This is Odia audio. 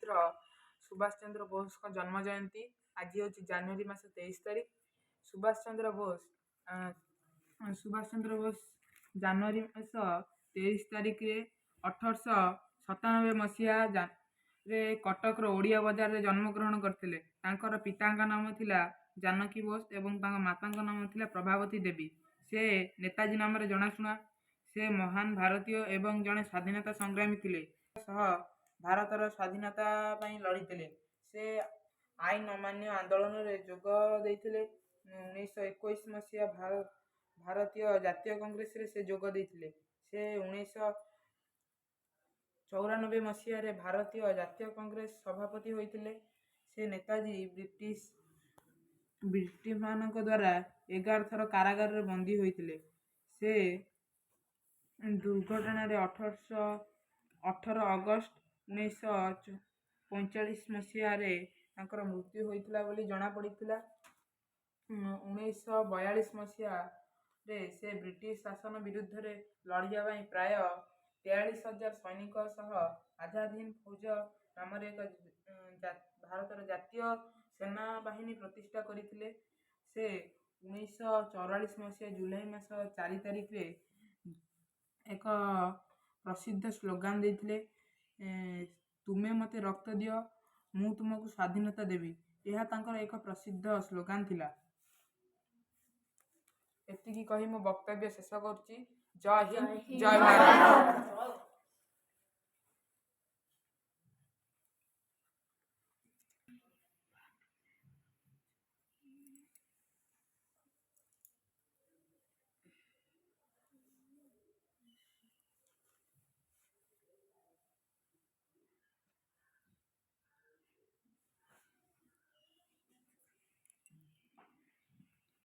ଚନ୍ଦ୍ର ସୁଭାଷ ଚନ୍ଦ୍ର ବୋଷଙ୍କ ଜନ୍ମ ଜୟନ୍ତୀ। ଆଜି ହେଉଛି ଜାନୁଆରୀ ମାସ 23 ତାରିଖ। ସୁଭାଷ ଚନ୍ଦ୍ର ବୋଷ, ସୁଭାଷ ଚନ୍ଦ୍ର ବୋଷ ଜାନୁଆରୀ ମାସ 23 ତାରିଖରେ 1897 ମସିହା ରେ କଟକର ଓଡ଼ିଆ ବଜାରରେ ଜନ୍ମଗ୍ରହଣ କରିଥିଲେ। ତାଙ୍କର ପିତାଙ୍କ ନାମ ଥିଲା ଜାନକୀ ବୋଷ ଏବଂ ତାଙ୍କ ମାତାଙ୍କ ନାମ ଥିଲା ପ୍ରଭାବତୀ ଦେବୀ। ସେ ନେତାଜୀ ନାମରେ ଜଣାଶୁଣା। ସେ ମହାନ ଭାରତୀୟ ଏବଂ ଜଣେ ସ୍ୱାଧୀନତା ସଂଗ୍ରାମୀ ଥିଲେ ସହ ଭାରତର ସ୍ୱାଧୀନତା ପାଇଁ ଲଢ଼ିଥିଲେ। ସେ ଆଇନ ଅମାନ୍ୟ ଆନ୍ଦୋଳନରେ ଯୋଗ ଦେଇଥିଲେ। 1921 ମସିହା ଭାରତୀୟ ଜାତୀୟ କଂଗ୍ରେସରେ ସେ ଯୋଗ ଦେଇଥିଲେ। ସେ 1994 ମସିହାରେ ଭାରତୀୟ ଜାତୀୟ କଂଗ୍ରେସ ସଭାପତି ହୋଇଥିଲେ। ସେ ନେତାଜୀ ବ୍ରିଟିଶମାନଙ୍କ ଦ୍ୱାରା 11 ଥର କାରାଗାରରେ ବନ୍ଦୀ ହୋଇଥିଲେ। ସେ ଦୁର୍ଘଟଣାରେ 1818 ଅଗଷ୍ଟ 1945 ମସିହାରେ ତାଙ୍କର ମୃତ୍ୟୁ ହୋଇଥିଲା ବୋଲି ଜଣାପଡ଼ିଥିଲା। 1942 ମସିହାରେ ସେ ବ୍ରିଟିଶ ଶାସନ ବିରୁଦ୍ଧରେ ଲଢ଼ିବା ପାଇଁ ପ୍ରାୟ 43,000 ସୈନିକ ସହ ଆଜାଦ ହିନ୍ଦ ଫୌଜ ନାମରେ ଏକ ଭାରତର ଜାତୀୟ ସେନାବାହିନୀ ପ୍ରତିଷ୍ଠା କରିଥିଲେ। ସେ 1944 ମସିହା ଜୁଲାଇ ମାସ 4 ତାରିଖରେ ଏକ ପ୍ରସିଦ୍ଧ ସ୍ଲୋଗାନ ଦେଇଥିଲେ, "ତୁମେ ମୋତେ ରକ୍ତ ଦିଅ, ମୁଁ ତୁମକୁ ସ୍ୱାଧୀନତା ଦେବି"। ଏହା ତାଙ୍କର ଏକ ପ୍ରସିଦ୍ଧ ସ୍ଲୋଗାନ ଥିଲା। ଏତିକି କହି ମୁଁ ବକ୍ତବ୍ୟ ଶେଷ କରୁଛି। ଜୟ ହିନ୍ଦ, ଜୟ ଭାରତ।